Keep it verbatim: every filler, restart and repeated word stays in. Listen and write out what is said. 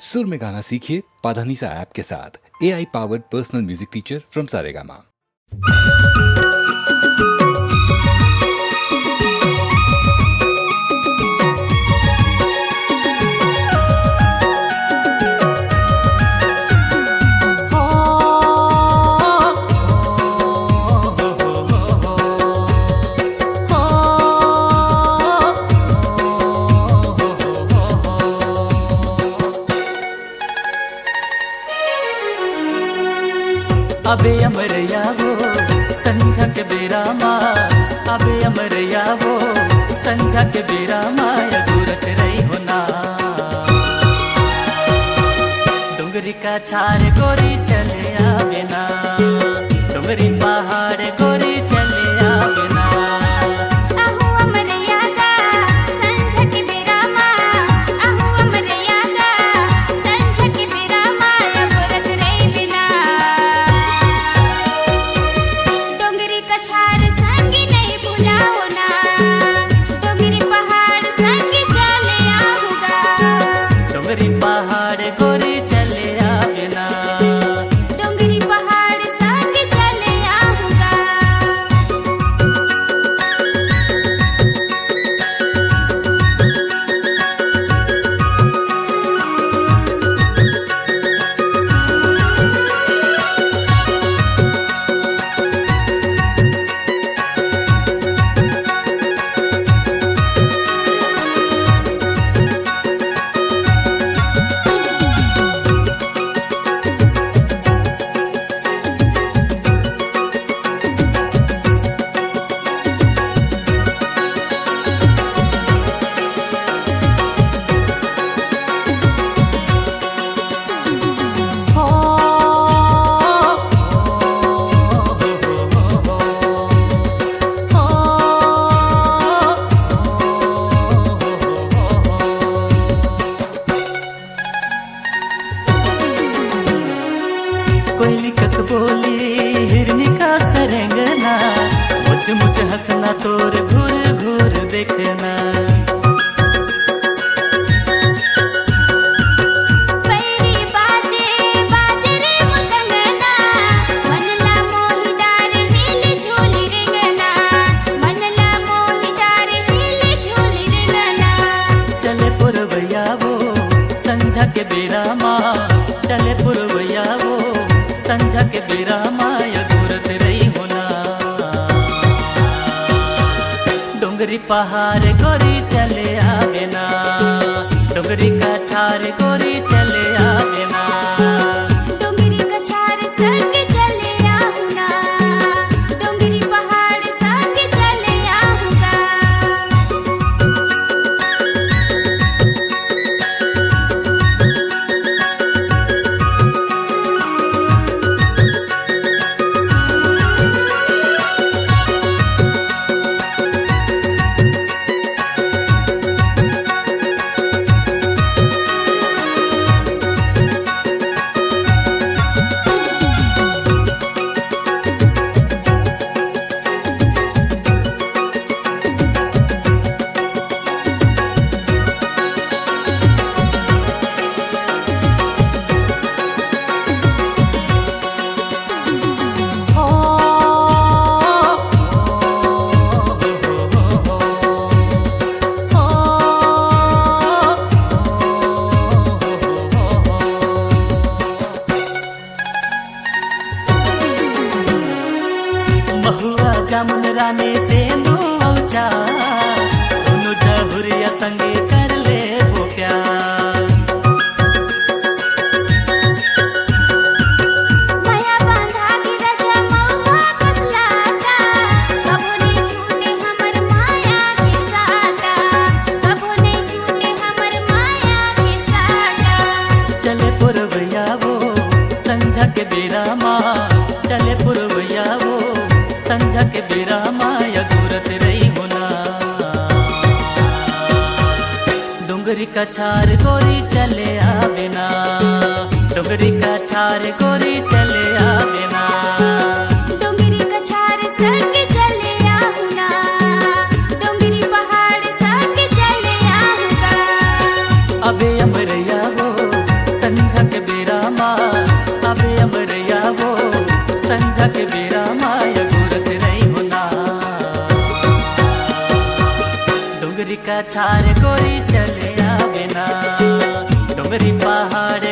सुर में गाना सीखिए पाधानीसा ऐप के साथ। A I powered personal music teacher from Saregama. अबे अमरैया वो संझा के बेरा मा, अबे अमरैया वो संझा के बेरा मा, अगोरत रही हो ना। डोंगरी कछार गोरी चले आवे ना, डोंगरी पहाड़ गोरी चले आवे ना। अहो अमरैया गा, संझा के बेरा मा, अहो अमरैया गा, संझा के बेरा मा, अगोरत रहिबे ना। डोंगरी कछार संगी नहीं भुलाओ ना, डोंगरी पहाड़ संगी चले आऊंगा। डोंगरी पहाड़ गोरी चले आवे ना। डोंगरी पहाड़ संग चले आऊंगा। कोयली कस बोली, हिरनी का सरंगना, मुझ मुझ हंसना तोर घूर घूर देखना। पैरी बाजे, बाजे रे मुकंगना, मन ला मोहि डार हिल झूल रेंगना, मन ला मोहि डार हिल झूल रेंगना। चले पुरवैया वो संझा के बेरा मा, चले पुरवैया वो संझा के बेरा मा, अगोरत रही हो ना। डोंगरी पहाड़ गोरी चले आवे ना, डोंगरी कछार गोरी चले आवे ना। डोंगरी कछार संग चले आऊं ना, डोंगरी पहाड़ संग चले आऊंगा। महुआ जामुन रानी तेंदू औजा, दोनों जहुरिया संगे कर ले वो प्यार। माया बांधा के रजा महुआ कस लागा, कभो नहीं छूटे हमर माया के सागा, कभो नहीं छूटे हमर माया के सागा। चले पुरवैया वो संझा के बेरा मा, चले पुरवैया वो संझा के बेरा मा, अगोरत रही हो ना। डोंगरी कछार गोरी चले आवे ना, डोंगरी कछार गोरी चले आवे ना। डोंगरी कछार संग चले आऊं ना, डोंगरी पहाड़ संग चले आऊंगा। अबे अमरैया वो कछार कोरी चले आबे ना, डोंगरी पहाड़